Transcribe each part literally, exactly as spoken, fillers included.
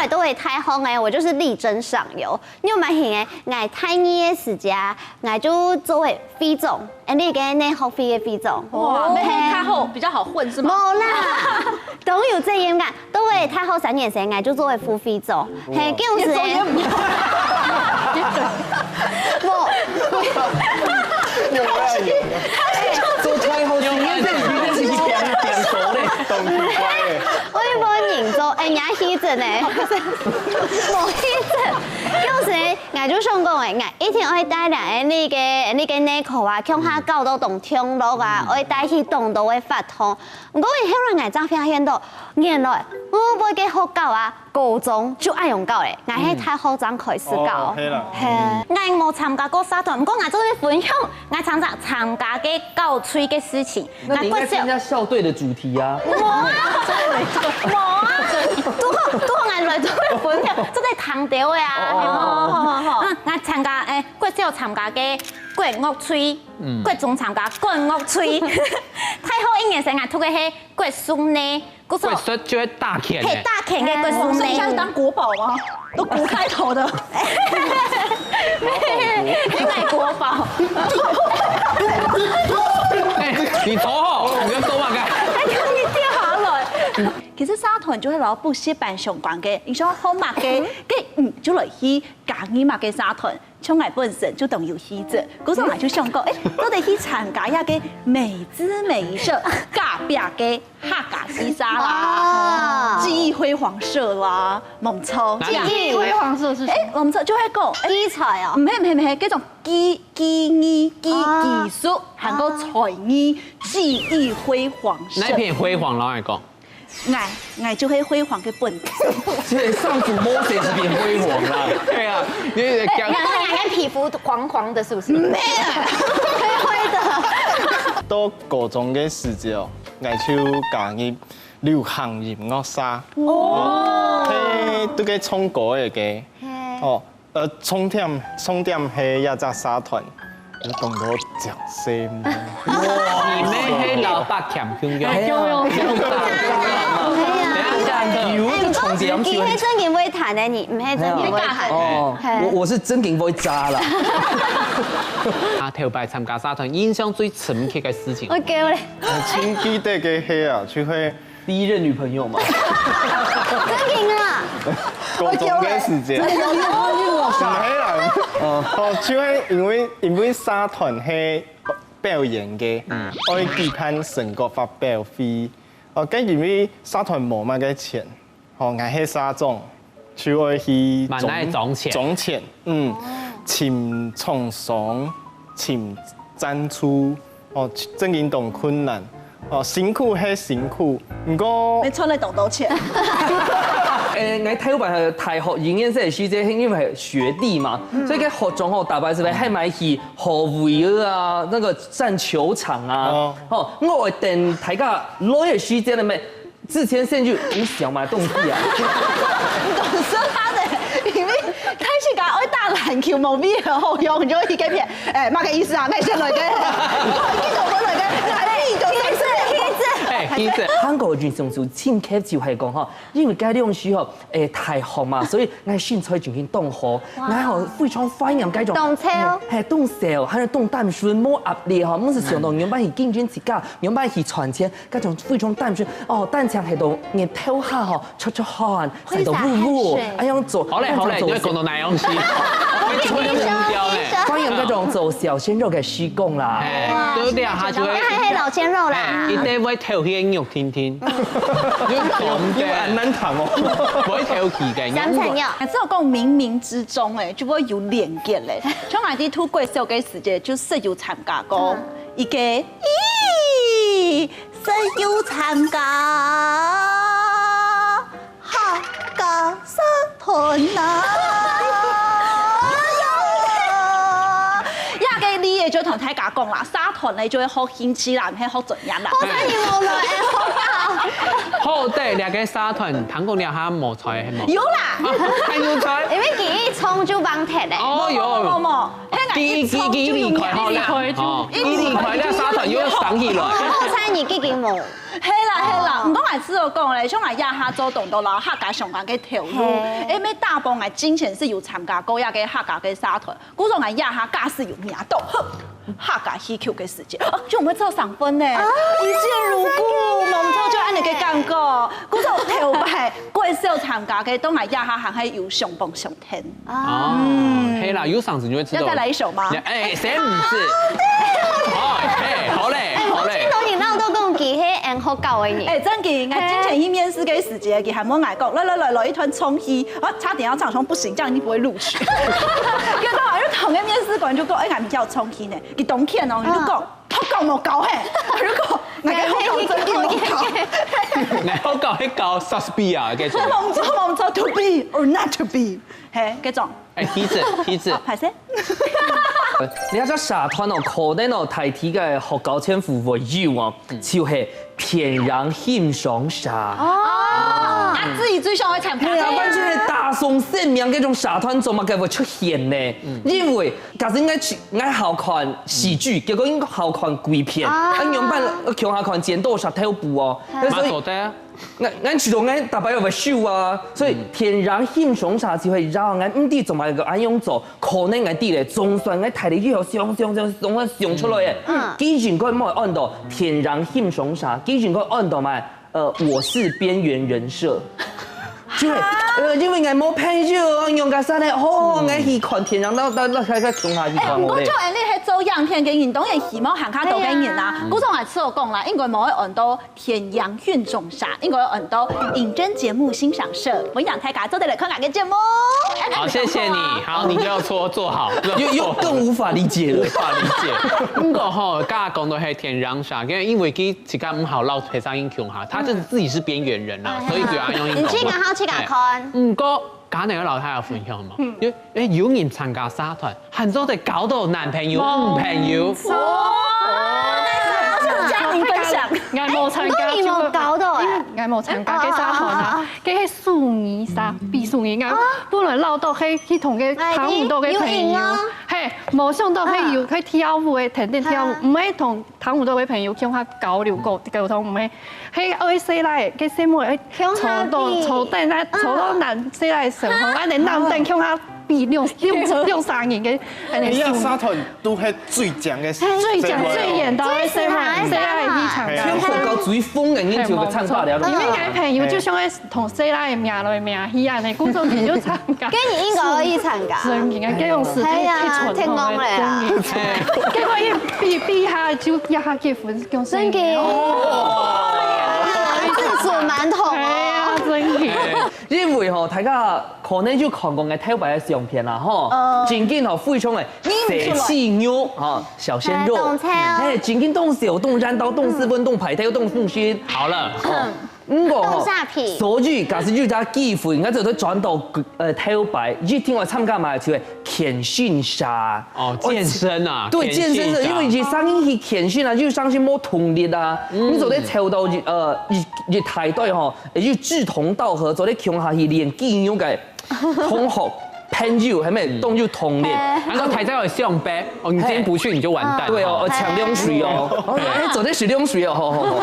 到了大學呢，我就是力爭上游。你有蠻行誒，𠊎大二个時節，𠊎就做為會長，誒，你个內學會个會長。哇，哦，那較好，比較好混是嗎？無啦，都有這樣講。到了大學三年生，𠊎就做為副會長。嘿，哦，就是，也做也不要。無，有啦有啦。做太好，今天這裡面是平平熟嘞。懂不懂？我也無認做，哎，你還吸準呢？無吸準，就是，𠊎就想講，哎，𠊎一定愛帶領，哎，那個，那個內科啊，共下搞到當暢絡啊，愛帶去當多个活動。毋過後來𠊎正發現到，原來我們个學校啊，高中就恁樣搞咧，𠊎係大學正開始搞。哦，係啦。嘿，𠊎無參加過社團，毋過𠊎做得分享，𠊎常常參加个搞趣个事情。 那你應該參加校隊的主題啊。無啊，無啊，拄好，拄好𠊎來做分享，做得聽到个啊。哦，哦，哦。嗯，𠊎參加，誒，國小參加个國樂隊，嗯。國中參加管樂隊，大學一年生𠊎讀个係國術呢，國術。國術就係打拳的。嘿，打拳个國術呢。哦，所以你現在是當國寶嗎？都國開頭的。你買國寶。哎，你頭吼，你要說嘛幹？哎，你掉下來。其實社團就係摎補習班相關个，你想學麼个，該你就來去加入麼个社團。像𠊎本身就當有興趣，故所𠊎就想講，哎，到底去參加一個美姿美儀社、隔壁个 客家戲社啦，哦。記憶輝煌社啦，無錯。哪裡？記憶輝煌社是什麼？哎，無錯，就係講，哎，記憶彩哦。毋係，毋係，毋係，該種技，技藝，技，哦。技術，還有才藝，記憶輝煌社。哪片輝煌？老實講。𠊎，𠊎就係輝煌个本質。這上主摸誰是變輝煌啦？對啊，你也講。哎，難怪你看皮膚黃黃的，是不是？沒有，灰灰的。到高中个時節哦， 𠊎就加入流行音樂社。哦。係，都个唱歌个个。嘿。哦，呃，重點，重點係這隻社團，有當多靚妹。哇，你們係老八強兄弟。哎，有，有，有。等一下，有，就重點。佢係正經會彈个，你毋係正經會彈。哦，嘿。我，我是正經會渣啦。啊，頭擺參加社團，印象最深刻个事情。我叫咧。 盡記得个係啊，就係第一任女朋友嘛。正經啊！高中个時節。真的有用，有用哦。毋係啦。哦，就係因為，因為社團係表演个，嗯。愛舉辦成果發表會。哦，該因為社團無麼个錢， 吼，𠊎係社長，就愛去蠻愛裝錢。裝錢，嗯，哦。尋廠商，尋贊助，哦，正經當困難，哦，辛苦係辛苦，毋過你賺了當多錢。誒，𠊎頭擺大學一年生个時節，因為係學弟嘛，嗯。所以該學長吼，逐擺係毋係還買去河圍啊，那個佔球場啊，哦。吼，𠊎會等大家來个時間了沒？ 之前先去，你想買東西啊？懂事他的，因為他是講愛打籃球，無必要好用，你就一個片，哎，麼个意思啊？麼个先來个？你懂我來个？哪裡懂？哎，其實韓國人上次親切就係講吼，因為該兩時吼，哎，大學嘛，所以𠊎身材就已經當好，哇。然後非常歡迎該種，當瘦。哎，當瘦，還有當單純，無壓力吼，毋使想到原本去競爭自家，原本去賺錢， 該種非常單純，哦，單淨係到日頭下吼，出出汗，曬到烏烏，會灑汗水。哎呀，做，好咧，好咧，單淨做你會講到哪樣去？會衝突掉咧。歡迎該種做小鮮肉个時光啦。哎，對不對？他就會，哎，嘿，老鮮肉啦。哎，一定會偷去肉聽聽。有懂的。有很難談哦。不會偷去的。想朋友。只有講冥冥之中，哎，就會有連結嘞。像𠊎在讀國小个時節，就識有參加過。嗯。 一個，咦，識有參加客家社團啊！哎呀，這個你也就同大家講啦，社團呢就會學興趣啦，毋係學專業啦。好彩你無來，好搞。好，對，這個社團，聽講這下無在，係無？有啦。啊，還有在？因為佢一衝就忘忒咧。哦，有。無，無，無。 第一，第一，第一塊好啦，哦，第一塊，該社團又生起來。才你已經無。係啦係啦，毋過𠊎試著講咧，像𠊎這下做當多摎客家相關个頭路，因為大部分𠊎之前係有參加過一個客家个社團，故所𠊎這下假使有名到，哼，客家戲曲个時節，哦，就毋會做生份呢，一見如故，無錯，就恁樣个感覺。故所頭擺過少參加个，到𠊎這下還係有相幫相 聽。哦，係啦，有上次就會知道。要再來一首嗎？哎，誰不是？哦，嘿，好嘞，好嘞。聽到你鬧到講佢係恁好搞个人。哎，正經，𠊎之前去面試个時節，佢還問𠊎講，來來來來，一段唱戲，啊，差點要唱，說不行，這樣一定不會錄取。結果啊，就同个面試官就講，哎，𠊎毋曉唱戲呢，佢當譴哦，佢就講，好搞無搞嘿，如果𠊎个好搞真个無搞，你好搞，係搞莎士比亞該種。無錯無錯，to be or not to be，嘿，該種。 哎，氣質，氣質。哦，歹勢。你這隻社團哦，可能哦，大體个學校全部會有哦，就係電影欣賞社。哦，啊，自己最想愛參加對啊，完全係大眾生命該種社團，做麼个會出現呢？因為假使𠊎去，𠊎好看喜劇，結果𠊎好看鬼片，啊，仰般共下看剪刀石頭布哦，所以。 𠊎，𠊎知道𠊎逐擺愛會輸啊，所以電影欣賞社就會讓𠊎毋知做麼个恁樣做，可能𠊎知咧，總算𠊎大了以後想想想想想出來个，既然佢無安到電影欣賞社，既然佢安到嘛，呃，我是邊緣人設。就係，呃，因為𠊎無朋友，用个啥呢？哦，𠊎去看電影，那那那開開共下去看我咧毋過就。恁樣係做影片个人，當然希望還較多个人啊。故所𠊎試著講啦，應該無會安到電影欣賞社，應該安到影展節目欣賞社，分享大家做得來看𠊎个節目。好，謝謝你。好，你就要做做好，又又更無法理解了。無法理解。不過吼，剛剛講到係電影社，因為因為佢自家毋好摎別儕人共下，他真的自己是邊緣人啦，所以就要用。你去剛好去哪看？嗯，哥，剛才有老太太分享嘛，因為哎有人參加社團，還做得交到男朋友、女朋友。哦，那是要請嘉明分享。𠊎無參加，你無交到哎。𠊎無參加該社團啊，該係手語社，比手語，𠊎本來摎到係去同該聽毋到个朋友，係，無想到係有去跳舞个，天天跳舞，毋係同聽毋到个朋友共下交流溝溝通，毋係，係愛細賴，該細妹愛坐到坐等啊，坐到男細賴身項，啊，連男等共下 比兩兩兩三人个，哎呀，社團都係最靚个，最靚最遠到个細妹，細妹去參加。全部搞最瘋个人就會參加了。因為𠊎朋友就想愛同細妹命來命去啊，呢，故所佢就參加。該你應該愛去參加。真个，該種事情哎呀去傳天公咧啊真个。結果一比比下就一下結婚，用真个哦，自此蠻紅哦。哎呀，真个。因為吼，大家可能有看過𠊎頭擺个相片啦，吼，正經吼非常个細肌肉，吼，小鮮肉，哎當瘦嘿，正經當瘦，當緣投，當斯文，當派頭，當風神。好了，毋過吼當沙皮，所以假使有隻機會，𠊎就會轉到呃頭擺，一定愛參加嘛，就係健身社。哦，健身啊，對，健身社，因為一上去去健身啊，又上去無動力啊，你做得抽到一呃一一大堆吼，又志同道合，做得共下去練肌肉个同學朋友，係咪？當有動力。然後大家有相背，哦，你今天不去你就完蛋。對哦，呃，搶涼水哦，哦，哎，做得食涼水哦，吼吼吼。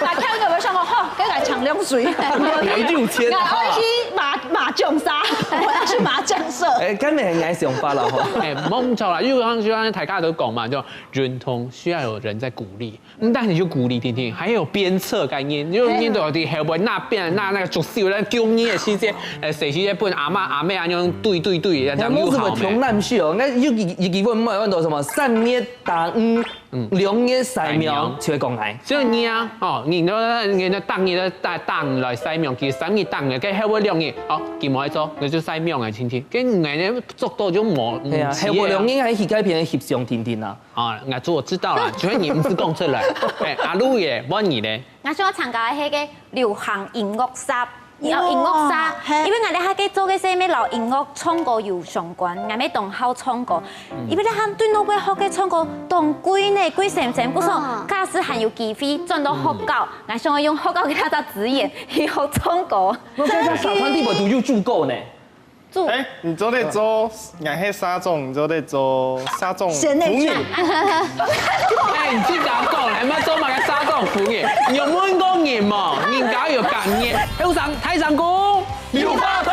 來跳一個，我想講，吼，該來搶涼水，有六千來愛去麻麻將社，我要去麻將社。哎，根本很愛想法了吼。哎，無錯啦，因為像像大家都講嘛，就運動需要有人在鼓勵，嗯，但你就鼓勵聽聽，還有鞭策概念，就面對的後背那邊那那個足球，那救你的時間，呃，誰時間不能阿媽阿妹啊，用對對對，這樣有好沒？我是个穷男士哦，應該有一一句話，我有看到什麼三月打魚，兩月晒網，就會講來。所以你啊，哦，你都你都當你都打打來晒網，其實三日打魚，該後尾兩日，哦，佢無愛做，那就晒網啊，親親，跟你呢做到就無，對啊，還有兩年還去該片翕相定定啊。啊，𠊎做我知道啦，只是你毋使講出來。哎，阿路耶，問你咧？𠊎想要參加个係个流行音樂社，哦，音樂社，因為𠊎兜下个做个係乜摎音樂唱歌有相關，𠊎乜當好唱歌。因為你看對外國學个唱歌當貴呢，貴閃閃，故所假使還有機會轉到學校，𠊎想要用學校个那隻資源去學唱歌。我感覺社團裡背都有足夠呢。哎，你做得做，𠊎係社長，你做得做社長賢內助服務。哎，你去打狗，還沒做嘛，該社長你有問過人無？人家有感覺。後生，大聲講，有話